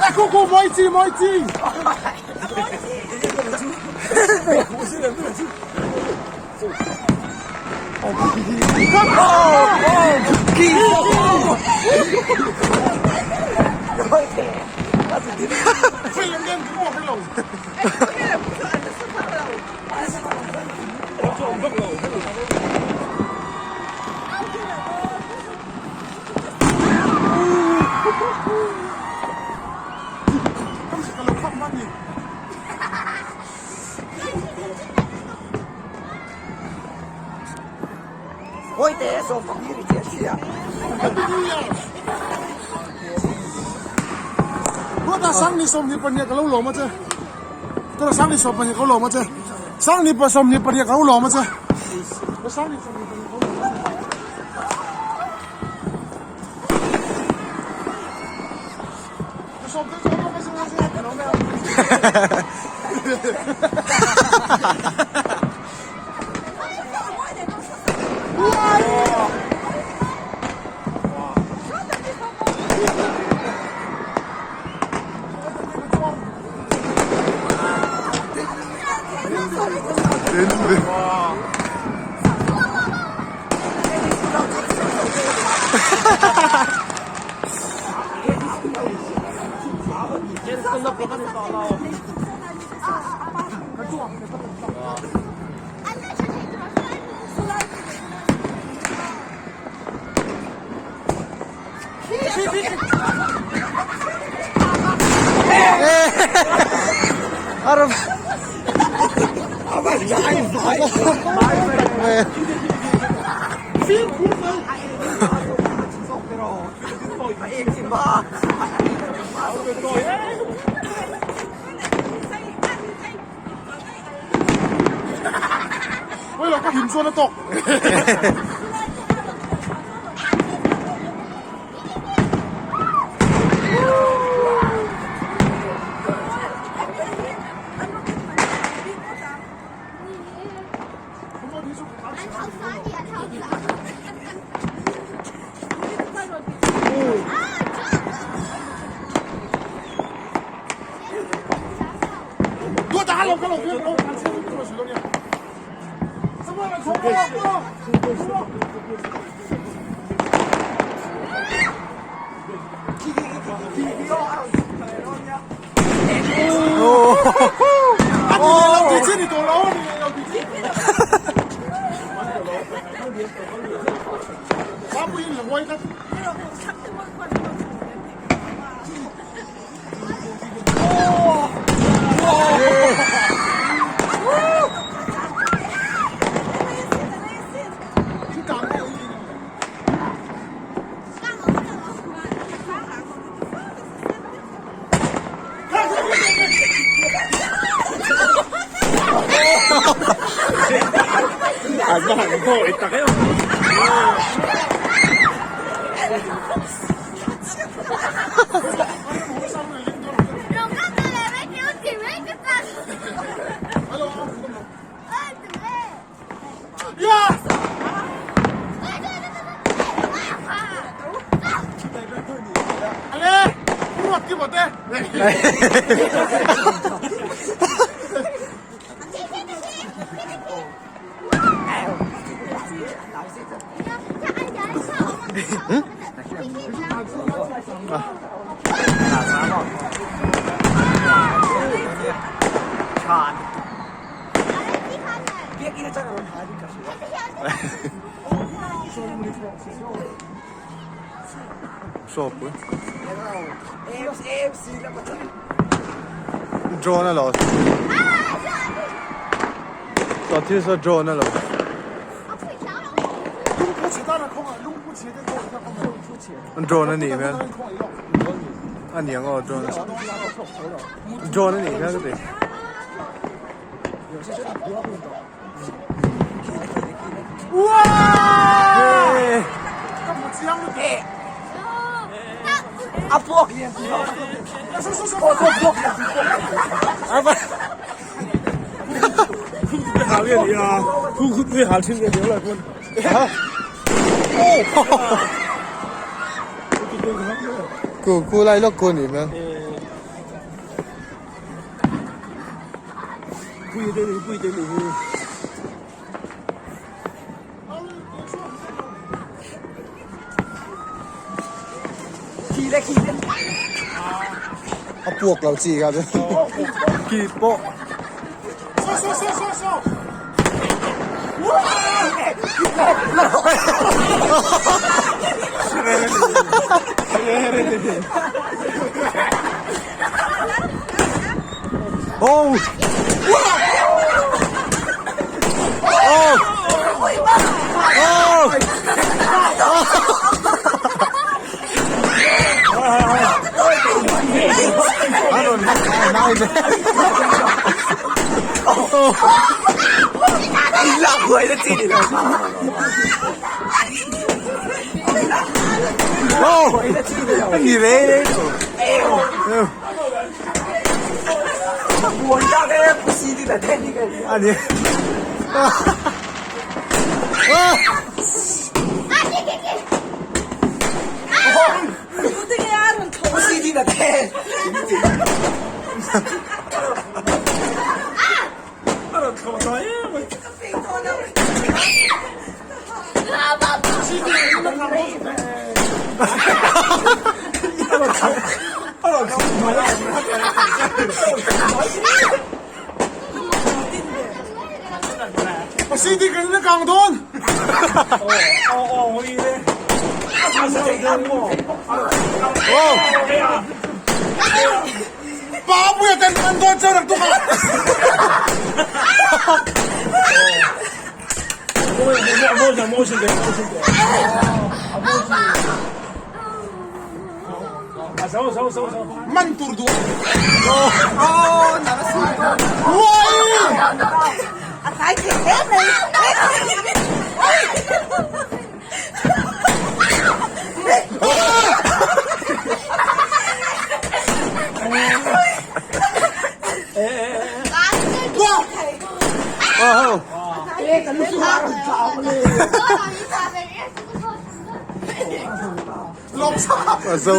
哎，姑姑莫急莫急。Sang ni 22 ka lo lawm a che. Tuna sang ni 22 ka lo lawm a che. Sang ni 22 ka lo lawm a che. Sang ni 22 ka lo lawm a che. Ôi là có hình xuân nó to. Drone a lo. Saw thil saw drone a lo. Drone a nih hmel. A niang aw drone. Drone a nih hmel ka ti. Ku ku lai lawk ku a nih hmel. A puak lo chi kha chu. Khi pawh. Oh! Oh! Oh! A rawn nai ve. Oh! Ni ve. A ni. CD kan na kang dawn. Pa puia kan man dawn chau rak tuk ah. Man tur duh. A zo.